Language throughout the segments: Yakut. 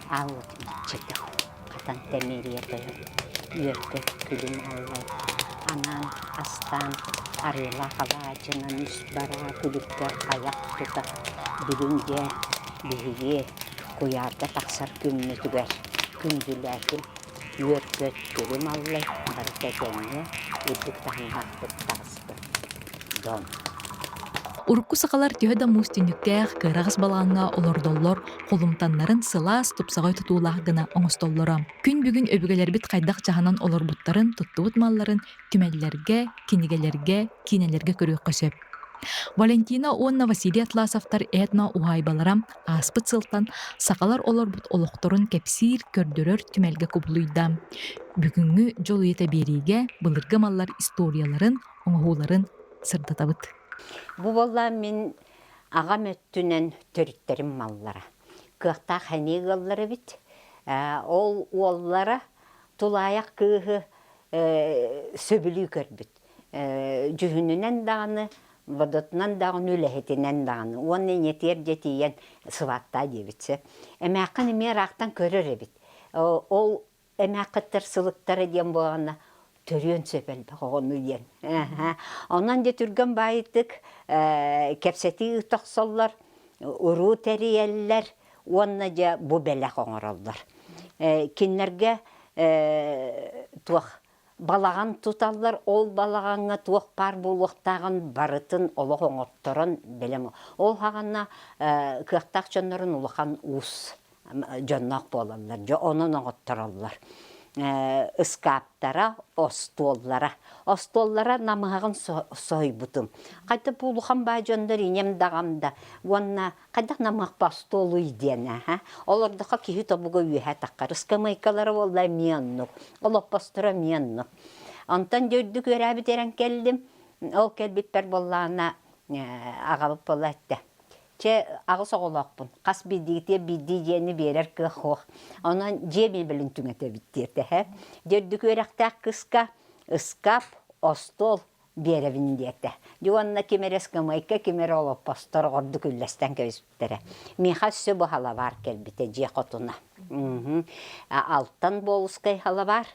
Аал уотум иччитэ хатан тэмиэрийэ тойон үөрбэт күлүм аллай анаан астаан арыылаах алаадьынан үс бараа күлүккэ айах тута бүгүн дьэ биһиги куйаарга тахсар күммүтүгэр күндүлээтим үөрбэт күлүм аллай барыта этэҥҥэ үрдүк таһымнаахтык таҕыстым дьон Урукку сахалар төһө да муус түннүктээх кыараҕас балаҕаҥҥа олордоллор, холумтаннарын сылаас, тупсаҕай тутуулаах гына оҥостоллоро. Күн бүгүн өбүгэлэрбит хайдах дьаһанан олорбуттарын, туттубут малларын түмэллэргэ, кинигэлэргэ, киинэлэргэ көрүөххэ сөп. Валентина уонна Василий Атласовтар этно-уһаайбалара ааспыт сылтан сахалар олорбут олохторун кэпсиир, көрдөрөр түмэлгэ кубулуйда. Бүгүҥҥү дьол үйэтэ биэриигэ былыргы маллар историяларын, оҥоһууларын сырдатабыт. Бу буолла мин аҕам өттүнэн төрүттэрим маллара. Кыахтаах эниэ ыаллар эбит. Ол уоллара тулаайах кыыһы сөбүлүү көрбүт. Дьүһүнүнэн даҕаны, бодотунан даҕаны, үлэһитинэн даҕаны. Уонна ийэтигэр дьэ тиийэн сыбааттаа диэбит сөп. Эмээххин эмиэ ыраахтан көрөр эбит. Ол эмээххиттэр сылыктара диэн буолана төрүөн сөп элбэх оҕону диэн. Онон дьэ түргэн баайытык кэпсэтии тохсоллор, уруу тэрийэллэр уонна дьэ бу бэлэх оҥороллор. Кинилэргэ туох балаҕан туталлар, ол балаҕаҥҥа туох баар буолуохтааҕын барытын олох оҥотторон бэлэм. Ол хаҕана кыахтаах дьоннорун улахан уус дьонноох буолаллар, дьэ онон оҥоттороллор. Ыскааптара, остуоллара. Остуоллара намыһаҕын соһуйбутум. Хайда бу улахан баай дьоннор инем даҕам да уонна хайдах намыһахпа остуолуй диэн аха. Олордохо киһи тобуга үөһэ таххар. Ыскамыайкалара буолла эмиэ оннук. Олоппосторо эмиэ оннук. Онтон дьэ үрдүк үөрээбит эрэн кэллим. Ол кэлбиппэр буоллаҕына аҕабыт буолла эттэ. Чэ, аҕыс оҕолоохпун. Хас биирдиитиэ биирдии дьиэни биэрэр кыах суох. Онон дьиэ миэбэлин түҥэтэбит диэтэ. Дьэ, үрдүк үөрэхтээх кыыска ыскаап, остуол биэрэбин диэтэ. Дьэ уонна ким эрэ ыскамыайка, ким эрэ олоппостор ордук үллэстэн кэбиспиттэрэ. Миэхэ өссө бу халабаар кэлбитэ дьиэ хотуна. Алтан буолускай халабаар.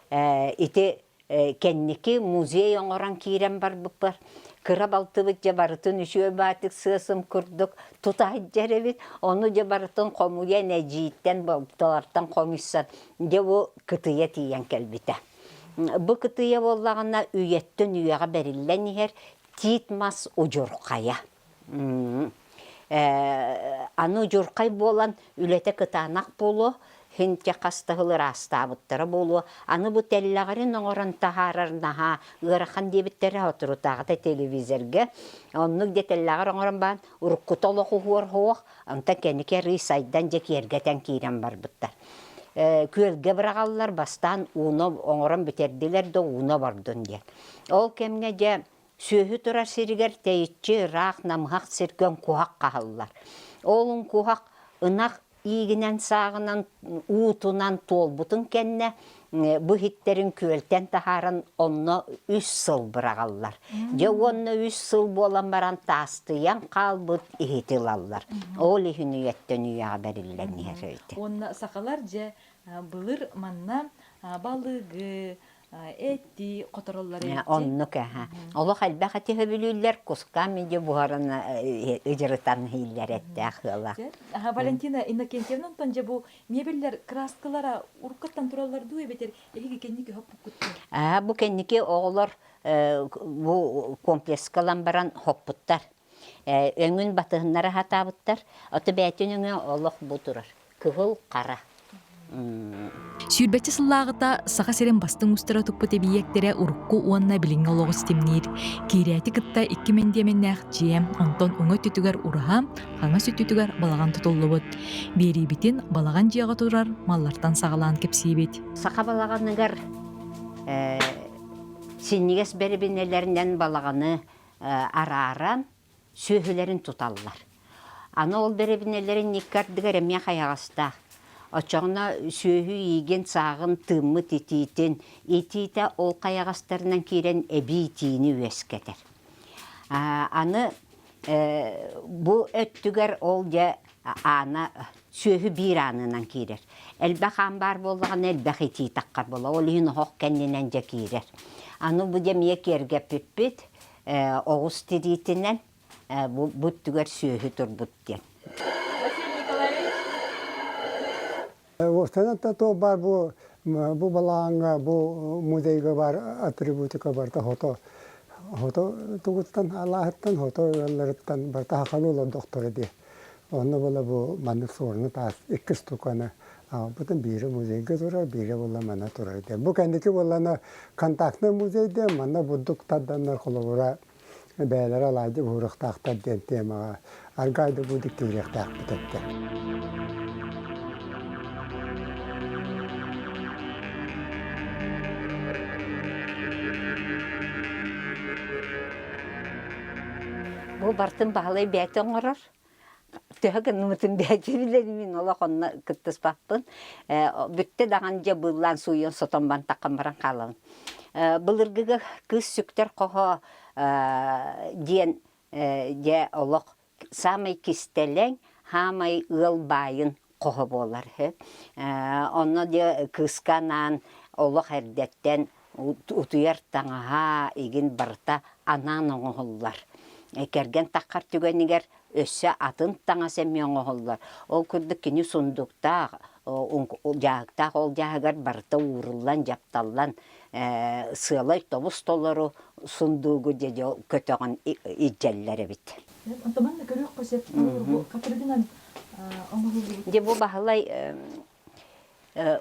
Ити кэнники музей оҥорон киирэн барбыппар кыра балтыбыт дьэ барытын үчүгэй баатык сыасым курдук тута сылдьар эбит ону дьэ барытын хомуйан эдьиийтэн балтылартан хомуйсан дьэ бу кытыйа тиийэн кэлбитэ бу кытыйа буоллаҕына үйэттэн үйэҕэ бэриллэн иһэр тиит мас удьурхайа Аны удьурхай буолан үлэтэ кытаанах буолуо, хинтэ хас да сыл ыраастаабыттара буолуо. Аны бу тэллэҕэрин оҥорон таһаарар наһаа ыарахан диэбиттэрэ соторутааҕыта телевизорга. Оннук дьэ тэллэҕэр оҥорон баран уруккута олох уһуор суох, онтон кэнники арыый сайдан дьэ киэргэтэн киирэн барбыттар. Күөлгэ быраҕаллар, бастаан ууну оҥорон бүтэрдилэр да ууну обордун диэн. Ол кэмҥэ дьэ Сүөһү турар сиригэр тэйиччи ыраах намыһах сиргэ оҥкуһах хаһаллар. Ол оҥкуһах ынах иигинэн сааҕынан уутунан туолбутун кэннэ бу иһиттэрин күөлтэн таһааран онно үс сыл быраҕаллар. Дьэ уонна үс сыл буолан баран таастыйан хаалбыт иһити ылаллар. Ол иһин үйэттэн үйэҕэ бэриллэн иһэр эбит. Уонна сахалар дьэ былыр манна балыгы, эти хотороллор эбит. Оннук аха. Олох элбэх эти хөбүлүүллэр, куска миди буһаран ыдьырытан иһиллэр эттээх ыала. Валентина Иннокентьевна онтон дьэ бу мебеллэр краскалара уруккаттан тураллар дуу эбэтэр эһиги кэнники хоппуккут Аа бу кэнники оҕолор бу комплекска ылан баран хоппуттар. Өҥүн батыһыннара сатаабыттар. Ото бээтин өҥө олох бу турар. Кыһыл, хара. Сүүрбэччэ сыллааҕыта Саха сирин бастыҥ устара туппут эбийиэктэрэ урукку уонна билиҥҥи олоҕу ситимниир. Киирээти кытта икки мэндиэмэннээх дьиэ, онтон уҥа өттүтүгэр ураһа, хаҥас өттүтүгэр балаҕан тутуллубут. Биэриибитин балаҕан дьиэҕэ турар маллартан саҕалаан кэпсиибит. Саха балаҕаныгар синньигэс бэрэбинэлэринэн балаҕаны арааран сүөһүлэрин туталлар. Аны ол бэрэбинэлэрин икки ардыгар эмиэ хайаҕастаах. Оччоҕуна сүөһү иигин, сааҕын, тыыммыт итиитин, итиитэ ол хайаҕастарынан киирэн эбии итиини үөскэтэр. Аны бу өттүгэр ол дьэ Аана сүөһү биир аанынан киирэр. Элбэх аан баар буоллаҕына элбэх итии таххар буолар. Ол иһин оһох кэннинэн дьэ киирэр. Аны бу дьэ эмиэ киэргэппиппит оҕус тириитинэн бу бу өттүгэр сүөһү турбут диэн. Василий Николаевич. Уостан то бар бу бу балааҥҥа бу музейга бар атрибутика барыта хото хото тугуттан алааһыттан хото ыалларыттан барыта хахалы олордохторо дии. Онно була бу маннык суорну таас икки штуканы аҕалбытым биирэ музейга турар, биирэ була манна турар диэн. Бу кэнники буоллана контактный музей диэн манна бурдук тарданнар холобура бэйэлэрэ алаадьы буһуруохтаахтар диэн темаҕа аргаай да бурдук киириэхтээхпит этэ. Бу бартын Баһылай бэйэтэ оҥорор. Төһө гынныбытын бэйэтэ билэр мин олох онно кыттыспаппын. Бүттэ даҕаны дьэ быыллаан сууйан сотон бантаххан баран хаалабын. Былыргыга кыыс сүктэр хоһо диэн дьэ олох саамай кистэлэҥ, хаамай ыал баайын хоһо буолар үһү. Онно дьэ кыыска анаан олох эрдэттэн утуйар таҥаһа игин барыта анаан оҥоһуллар. Кэргэн таххар түгэнигэр өссө атын таҥас эмиэ оҥоһуллар. Ол курдук кини сундуктаах, дьааһыктаах ол дьааһыгар барыта ууруллан, дьапталлан сыалай тобус толору сундуугу дьэ көтөҕөн илдьэллэр эбит. Онтон манна көрүөххэ сөп. Хатырыгынан оҥоһуллубут. Дьэ бу Баһылай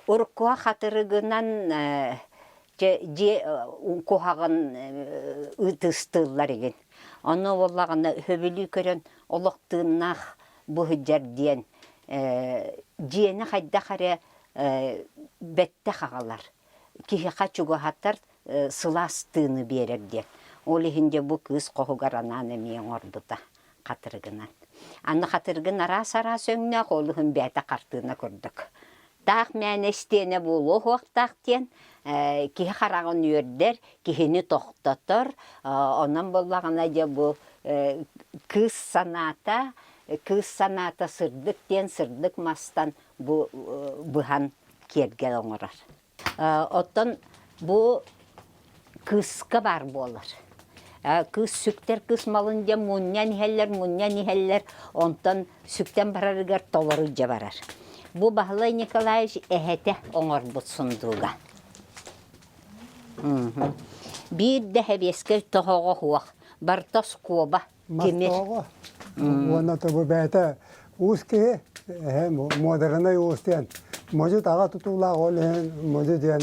уруккуга хатырыгынан дьиэ куһаҕан ытыстыыллар игин. Ону буоллаҕына сөбүлүү көрөн олох тыыннаах бу сылдьар диэн дьиэни хайдах эрэ бэттэх аҕалар, киһиэхэ чугаһатар сылаас тыыны биэрэр диэн. Ол иһин дьэ бу кыыс хоһугар анаан эмиэ оҥорбута хатырыгынан. Аны хатырыгын араас-араас өҥнөөх, ол иһин бэйэтэ хартыына курдук. Таах мээнэ истиэнэ буолуо суохтаах диэн киһи хараҕын үөрдэр, киһини тохтотор. Онон буоллаҕына дьэ бу кыыс санаата, кыыс санаата сырдык диэн сырдык мастан бу быһан киэргэл оҥорор. Оттон бу кыыска баар буолар. Кыыс сүктэр кыыс малын диэн мунньан иһэллэр, мунньан иһэллэр, онтон сүктэн барарыгар толору илдьэ барар. Бу Баһылай Николаевич эһэтэ оҥорбут сундууга. Биир да сэбиэскэй тоһоҕо суох, барыта оскуоба, тимир. Мас Уонна тобу бэйэтэ уус киһи, эһэ муодарынай уус диэн модьу таҕа тутуулаах ол иһин модьу диэн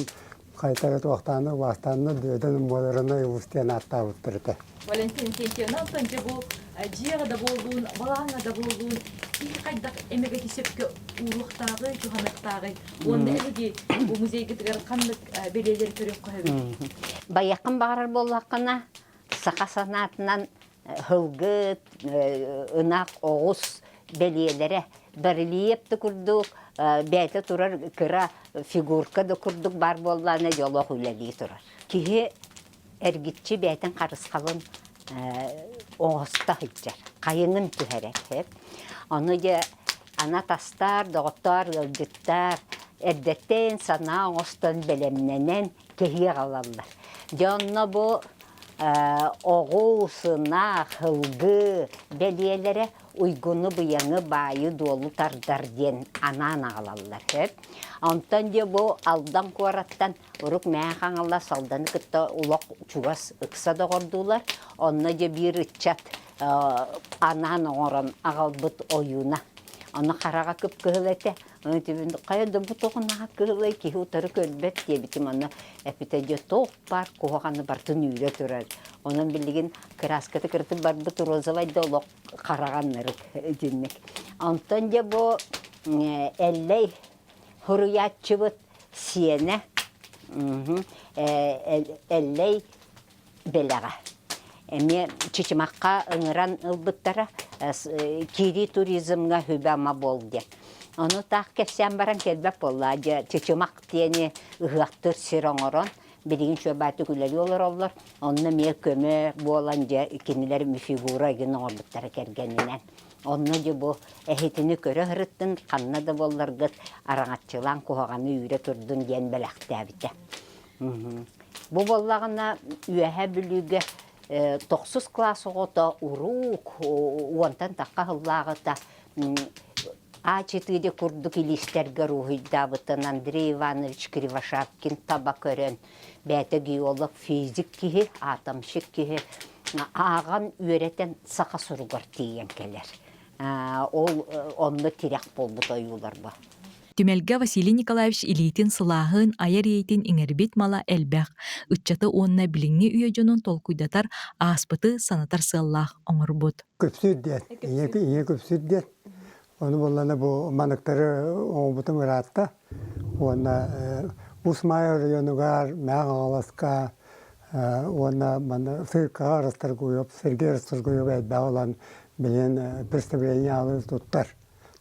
хайтара туохтааны убаастааннар дүөдэн муодарынай уус диэн ааттаабыттар этэ. Валентин Иннокентьевна, онтон дьэ бу дьиэҕэ да буоллун, балаҕаҥҥа да буоллун, киһи хайдах эмэгэти сөпкө ууруохтааҕый, туһаныахтааҕый? Уонна эһиги бу музейгытыгар ханнык бэлиэлэри көрүөххэ сөбүй? Байыаххын баҕарар буоллаххына, саха санаатынан һылгыт, ынах, оҕус бэлиэлэрэ барельеф да курдук бэйэтэ турар кыра фигурка да курдук баар буоллаҕына дьолоох үлэлии турар. Киһи эргиччи бэйэтин харысхалын оҥосто сылдьар, хайыҥын түһэрэр. Ону дьэ ана тастаар, доҕоттоор, ыалдьыттар эрдэттэн санаа оҥостон бэлэмнэнэн кэһиэх ылаллар. Дьэ онно бу оҕус, ынах, һылгы бэлиэлэрэ уйгуну-быйаҥы, баайы-дуолу тардар диэн анаан аҕалаллар. Онтон дьэ бу Алдан куораттан урук Мэҥэ Хаҥалас Алданы кытта олох чугас ыкса доҕордуулар. Онно дьэ биир ыччат анаан оҥорон аҕалбыт ойууна. Ону хараҕа кып-кыһыл этэ. Хайа да бу тоҕо наһаа кыһылай киһи утары көрбөт диэбитим онно эппитэ дьэ туох баар куһаҕаны барытын үүрэ турар. Онон билигин кырааската кырытып барбыт розовай да олох хараҕаннарык итинник. Онтон дьэ бу Эллэй суруйааччыбыт сиэнэ Эллэй бэлэҕэ. Эмиэ Чычымахха ыҥыран ылбыттара киирии туризмҥа сүбэ-ама буол диэн. Ону таах кэпсээн баран кэлбэт буолла. Дьэ Чычымах диэни ыһыахтыыр сир оҥорон. Билигин Шөбаатык үлэлии олороллор. Онно эмиэ көмө буолан дьэ кинилэр фигура игин оҥорбуттара кэргэнинэн. Онно дьэ бу эһитини көрө сырыттын, ханна да буолларгыт араҥаччылаан куһаҕаны үүрэ турдун диэн бэлэхтээбитэ. Бу буоллаҕына Үөһээ Бүлүүгэ тохсус кылаас оҕото уруук уонтан тахха сыллааҕыта А4 курдук илиистэргэ уруһуйдаабытын Андрей Иванович Кривошапкин таба көрөн, бэйэтэ геолог, физик киһи, атомщик киһи ааҕан үөрэтэн саха суругар тиийэн кэлэр. Ол онно тирэх буолбут ойуулар бу. Түмэлгэ Василий Николаевич илиитин сылааһын, айар иэйитин иҥэрбит мала элбэх. Ыччаты уонна билиҥҥи үйэ дьонун толкуйдатар, ааспыты санатар сыаллаах оҥорбут. Күпсүүр диэн, ийэ, ийэ күпсүүр диэн. Ону буоллана бу маныктары оҥорбутум ыраатта. Уонна Уус Маайа оройуонугар, Мэҥэ Хаҥаласка уонна манна циркаҕа Расторгуев, Сергей Расторгуев элбэх ылан билигин представление аалы туттар.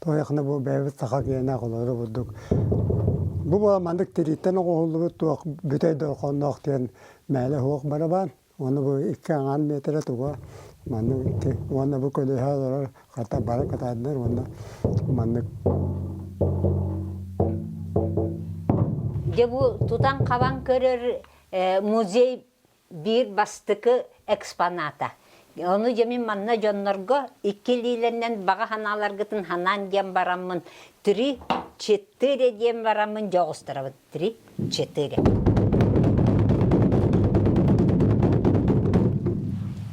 Туойахына бу бэйэбит саха киэнэ холоро бурдук. Бу буола маннык тирииттэн оҥоһуллубут туох бүтэй дорҕоонноох диэн мээлэ суох барабан. Уонна бу икки аҥаан миэтэрэ туга маннык икки уонна бу көлөһө олорор хата бары кытааннар уонна маннык Дьэ бу тутан-хабан көрөр музей биир бастакы экспоната. Ону дьэ мин манна дьоннорго икки илиилэринэн баҕа санааларгытын ханаан диэн бараммын три четыре диэн бараммын дьоҕустарабын три четыре.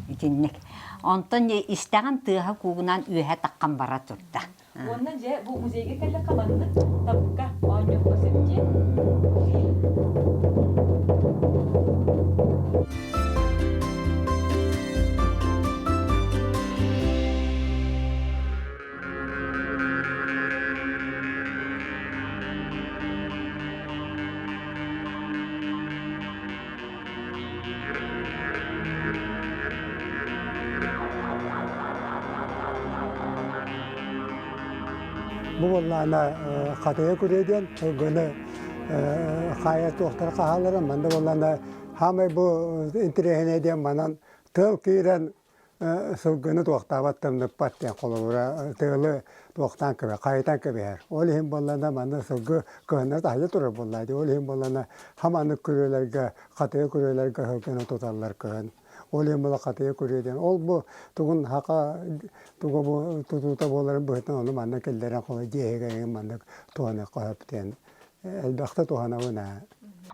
Итинник. Онтон истэҕин тыаһа куугунан үөһэ таххан бара турда. Уонна дьэ бу музейга кэллэххэ маннык табыкка оонньуохха сөп дии. Бу буоллаҕына хатыйа күрүө диэн сылгыны хаайар туохтара хаһаалара манна буоллаҕына хаамай бу интэриэһинэй диэн манан тыал киирэн сылгыны туохтаабат тымныппат диэн холобура тыалы туохтаан кэбиһэр хайытан кэбиһэр ол иһин буоллаҕына манна сылгы кыһыннары таһырдьа турар буоллаҕа дии ол иһин буоллаҕына хаманык күрүөлэргэ хатыйа күрүөлэргэ сылгыны туталлар кыһын ол иһин буола хатыйа күрүө диэн ол бу тугун хака тугу бу тутуута буоларын быһыытынан ону манна киллэрэн холо дьиэһигэр маннык туһаныахха сөп диэн элбэхтэ туһанабын ээ.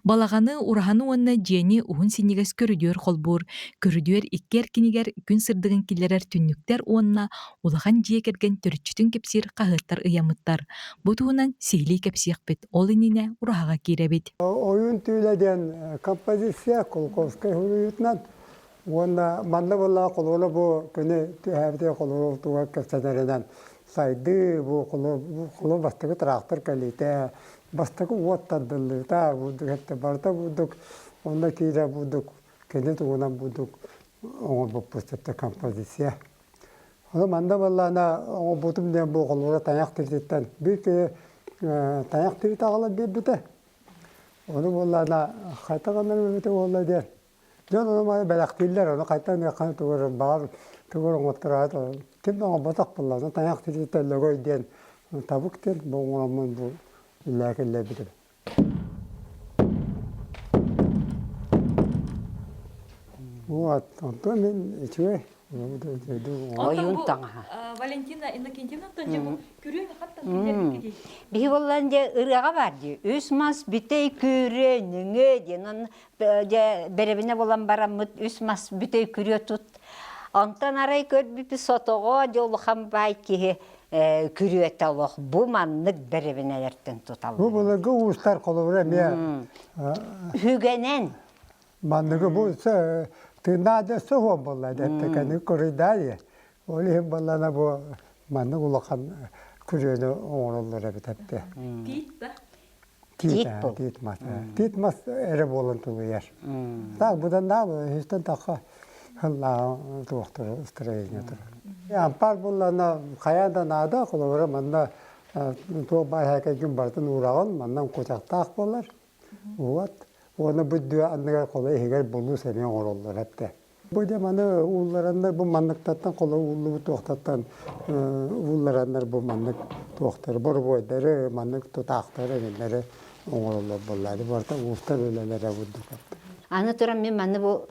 Балаҕаны, ураһаны уонна дьиэни уһун синньигэс көрүдүөр холбуур. Көрүдүөр икки эркинигэр күн сырдыгын киллэрэр түннүктэр уонна улахан дьиэ кэргэн төрүччүтүн кэпсиир хаһыаттар ыйаммыттар. Бу туһунан сиһилии кэпсиэхпит, ол иннинэ ураһаҕа киирэбит. Ойуун түүлэ диэн композиция Кулаковскай суруйуутунан уонна манна буоллаҕа холуола бу күнү түһээбитэ холуола туга кэпсэтэринэн сайдыы бу холуо бастакы тыраахтар кэлиитэ бастакы уот тардыллыыта бурдук этэ барыта бурдук онно киирэ бурдук кини тугунан бурдук оҥорбуппут сөптө композиция Ону манна буоллаҕына оҥорбутум диэн бу холобура тайах тирититтэн биир киһи тайах тиритэ аҕалан биэрбитэ. Ону буоллаҕына хайта гынар эбитэ буолла диэн. Дьон ону маны бэлэхтииллэр, ону хайтан ыахханы тугу баҕар тугу оҥоттороот ким да оҥорботох буоллаҕына тайах тиритэ лөгөй диэн табык диэн бу оҥороммун бу үллээ киллэрбитим. Вот, онтон мин үчүгэй. Ойуун таҥаһа. Валентина Иннокентьевна дьэ бу күрүөнү хантан киллэрбиккитий? Биһи буоллаан дьэ ырыаҕа бар дии. Үс мас бүтэй күрүө нөҥүө диэн он дьэ бэрэбинэ буолан бараммыт үс мас бүтэй күрүө тут. Онтон арай көрбүппүт сотоҕо дьэ улахан баай киһи күрүөтэ олох бу маннык бэрэбинэлэртэн туталлар. Бу былыргы уустар холобура эмиэ Үгэнэн. Манныгы бу тыыннаах да өссө уһуон буолла дэттэ курuyдаа диye. Ол иһин буоллана бу маннык улахан күрүөнү оҥороллор эбит эппе. Тиит да? Тиит, тиит мас. Тиит мас эрэ буолан тулуйар. Так будан да үстэн тахха хыллаа туохтар строение турар. Ампар буллана хайа да наада холобура манна туох баар һээкэйгин барытын уураҕын манна кутахтаах буолар. Вот. Уонна бу дүө анныгар холо иһигэр булуус эмиэ оҥороллор эптэ. Бу дьэ маны ууллараннар бу манныктартан холо ууллубут туохтартан ууллараннар бу маннык туохтары боробуойдары маннык тутаахтары эҥиннэри оҥороллор буоллаары барыта уустар үлэлэрэ бурдук. Аны туран мин маны бу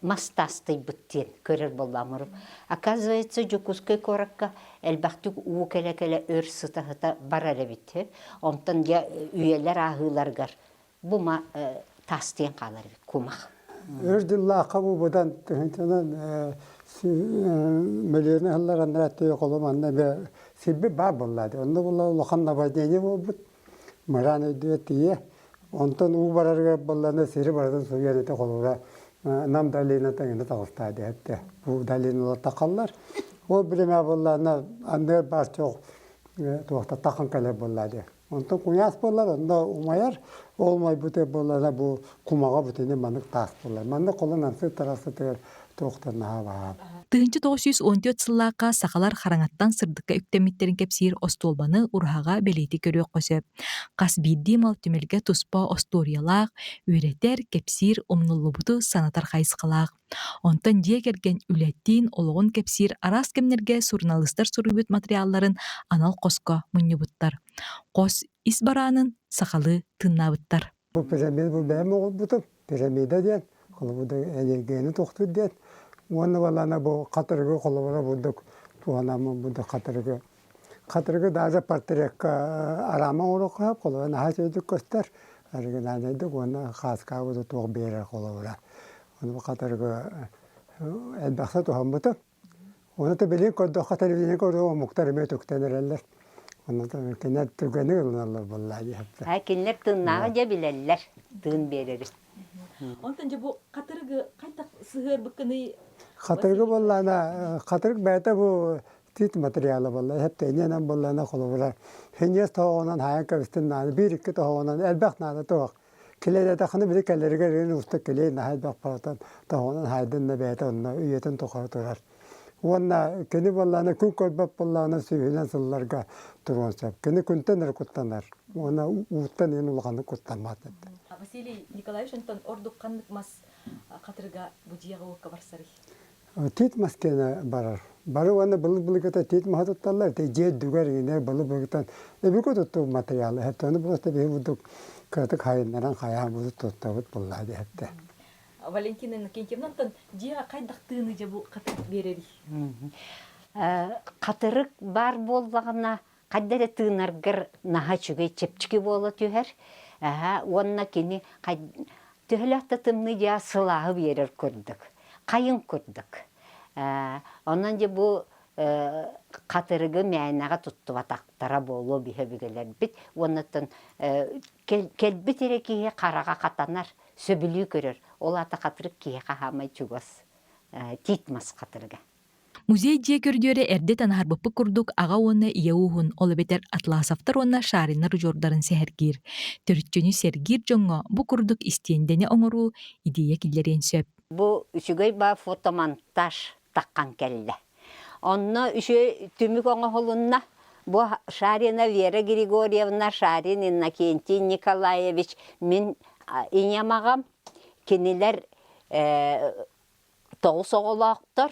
мас таастыйбыт диэн көрөр буоллаамырым. Оказывается, Дьокуускай куоракка элбэхтик уу кэлэ-кэлэ өр сыта-сыта барар эбит. Онтон дьэ үйэлэр ааһыыларыгар бу ма таастыйан хаалар эбит кумах. Өр дьыллаахха бу быдан тыһыынчанан мөлүйүөн ыһыллар анараа өттүгэр холу манна эмиэ сирбит баар буолла. Онно буолла улахан наводнение буолбут. Мыраан өйдүө тиийэ. Онтон уу барарыгар буоллана сири барытын суруйан ити холура Нам долина тэҥинэ таҕыстаа диэттэ. Бу долиналар тахаллар. Ол биримэ буоллаана анныгар баар чох туохта тахан кэлэр буоллаа диэ. Онтон куйаас буоллар, онно умайар, ол умайбыта буоллара бу кумаҕа бүтүнү маннык таас буолар. Маннык холон ансы тарассытыгар туохтан наһаа баһаам. 1914 сыллаахха сахалар хараҥаттан сырдыкка үктэммиттэрин кэпсиир остуолбаны ураһаҕа бэлиэтии көрүөххэ сөп. Хас биирдии мал түмэлгэ туспа остуоруйалаах, үөрэтэр, кэпсиир, умнуллубуту санатар хайысхалаах. Онтон дьиэ кэргэн үлэтин, олоҕун кэпсиир араас кэмнэргэ суруналыыстар суруйбут матырыйаалларын анал хоско мунньубуттар. Хос ис бараанын сахалыы тыыннаабыттар. Бу пирамида бу бэйэм оҥорбутум. Пирамида диэн, холобур, энергияны тохтуур диэн. Уонна балана бу хатырыгы холобура бурдук туһанаммын бурдук хатырыгы. Хатырыгы даже портретка арама оҥоруохха холобура наһаа үчүгэйдик көстөр. Оригинальнайдык уонна хааскаабыты туох биэрэр холобура. Ону бу хатырыгы элбэхтэ туһаммытым. Ону да билигин көрдөххө телевидение көрдөх омуктар эмиэ үтүктэн эрэллэр. Онно кинилэр түргэнник ылыналлар буоллаа диэхтэр. А кинилэр тыыннааҕы дьэ билэллэр, тыын биэрэри. Онтон дьэ бу хатырыгы хайдах сыһыарбыккыный? Хатырыгы буоллаана, хатырык бэйэтэ бу тиит материала буолла. Эһэптэ буоллаана холобура. Хиньиэс тоһоҕонон хаайан кэбистин наада, биир-икки тоһоҕонон элбэх наада туох. Килэлэтэххинэ били кэлэригэр ын уста килиэй наһаа элбэх баратан тоһоҕонон хаайдын да бэйэтэ онно үйэтин тухары турар. Уонна кини буоллаҕына күн көрбөт буоллаҕына сүүһүнэн сылларга туруон сөп. Кини күнтэн эрэ куттанар. Уонна ууттан иһин улаханнык куттаммат этэ. Василий Николаевич онтон ордук ханнык мас хатырыга бу дьиэҕэ-уокка барсарый? Тиит мас киэнэ барар. Бары уонна былыр-былыргыта тиит маһы тутталлар. Ити дьиэ үрдүгэр иҥинэр былыр-былыргыттан өбүгэ туттубут материалы. Хэттэ ону просто биһи бурдук кыратык хайыннаран хайаан бурдук туттабыт буллаа диэхтэ. Валентина Иннокентьевна, онтон дьиэҕэ хайдах тыыны дьэ бу хатырык биэрэрий? Хатырык баар буоллаҕына, хайда эрэ тыынаргар наһаа үчүгэй чэпчэки буола түһэр. Уонна кини төһөлөөх да тымныы дьиэ сылааһы биэрэр курдук, хайын курдук. Онон дьэ бу хатырыгы мээнэҕэ туттубатахтара буолуо биһи өбүгэлэрбит. Уоннаттан кэлбит эрэ киһи хараҕа хатанар, сөбүлүү көрөр. Ол аата хатырык киһиэхэ хаамай чугас тиит мас хатырыга. Музей дьиэ көрдүөрэ эрдэ танаһарбыппыт курдук аҕа уонна ийэ ууһун, ол эбэтэр Атласовтар уонна Шариннар удьуордарын сэһэргиир. Төрүччүнү сэргиир дьоҥҥо бу курдук истиэндэни оҥоруу идея киллэриэн сөп. Бу үчүгэй баа фотомонтаж таххан кэллэ. Онно үчүгэй түмүк оҥоһулунна. Бу Шарина Вера Григорьевна, Шарин Иннокентий Николаевич мин ийэм аҕам кинилэр Тоҕус оҕолоохтор,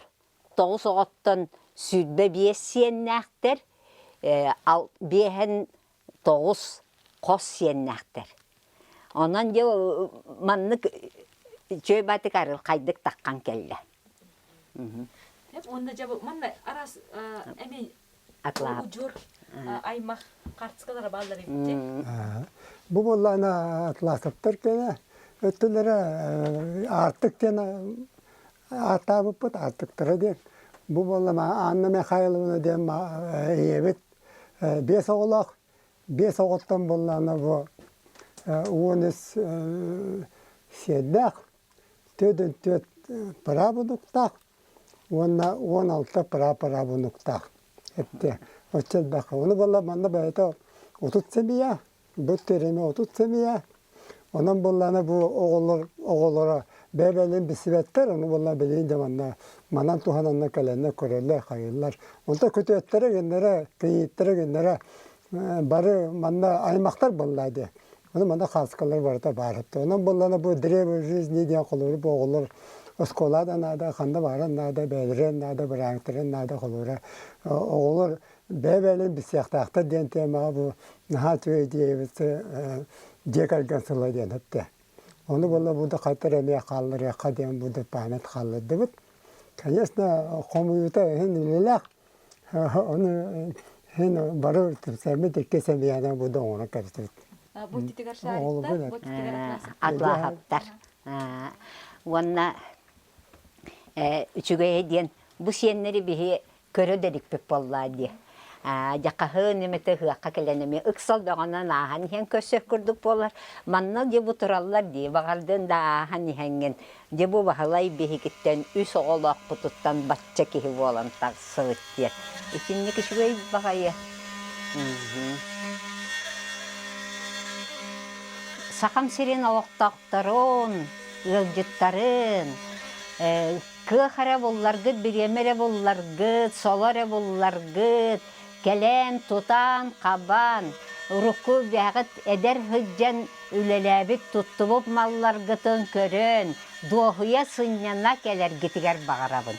тоҕус оҕоттон 25 сиэннээхтэр, биэһэн тоҕус хос сиэннээхтэр. Онон дьэ маннык үчүгэй баатык арылхайдык таххан кэллэ. Уонна дьэ манна араас эми удьуор аймах хаартыскалара бааллар эбит. Бу буоллаана Атласовтар кэнэ өттүлэрэ Аартык диэн ааттаабыппыт Аартыктара диэн. Бу буолла Анна Михайловна диэн ийэбит биэс оҕолоох. Биэс оҕоттон буоллаана бу 13 сиэннээх, түөрт түөрт пыраабунуктаах уонна 16 пыраапыраабунуктаах эттэ. Оччо элбэх. Ону буолла манна бэйэтэ 30 семья, бу тереме 30 семья. Онон буоллаана бу оҕолор оҕолоро бэйэ-бэйэлэрин билсибэттэр, ону буолла билигин да манна манан туһананна кэлэннэр көрөллөр, хайыыллар. Онто күтүөттэрэ гиннэрэ, кийииттэрэ гиннэрэ бары манна аймахтар буоллаа дии. Ону манна хааскалар барыта баар этэ. Онон буоллаҕына бу древо жизни диэн холобур бу оҕолор оскуола да наада, ханна баарын наада, бэйэлэрин наада, бырааһынньыктарын наада холобура оҕолор бэйэ-бэйэлэрин билсиэхтээхтэр диэн темаҕа бу наһаа үчүгэй идиэйэбит дьиэ кэргэн сыла диэн эттэ. Ону буолла бу да хайтар эмиэ хаалларыахха диэн бу да память хааллардыбыт. Конечно, хомуйуута иһин үлэлээх. Ону иһин бары түмсэммит икки семьянан бу да оҥорон кэбистибит. Бу титигэр шариктар, бу титигэр Атлаһаптар. Уонна үчүгэйэ диэн бу сиэннэри биһи көрө да иликпит буоллаа дии. Дьэ хаһыы эмэтэ ыһыахха кэлэн эмиэ ыксал бөҕөнөн ааһан иһэн көрсөр курдук буолар. Манна дьэ бу тураллар дии, баҕардын да ааһан иһэҥҥин. Дьэ бу Баһылай биһигиттэн үс оҕолоохпутуттан бачча киһи буолан тахсыбыт диэн. Итинник үчүгэй баҕайы. Сахам сирин олохтоохторун, ыалдьыттарын, Кыах эрэ булларгыт, бириэмэ эрэ булларгыт, соло эрэ булларгыт, кэлэн, тутан, хабан, урукку бэҕит эдэр сылдьан үлэлээбит, туттубут малларгытын көрөн, дуоһуйа сынньана кэлэргитигэр баҕарабын.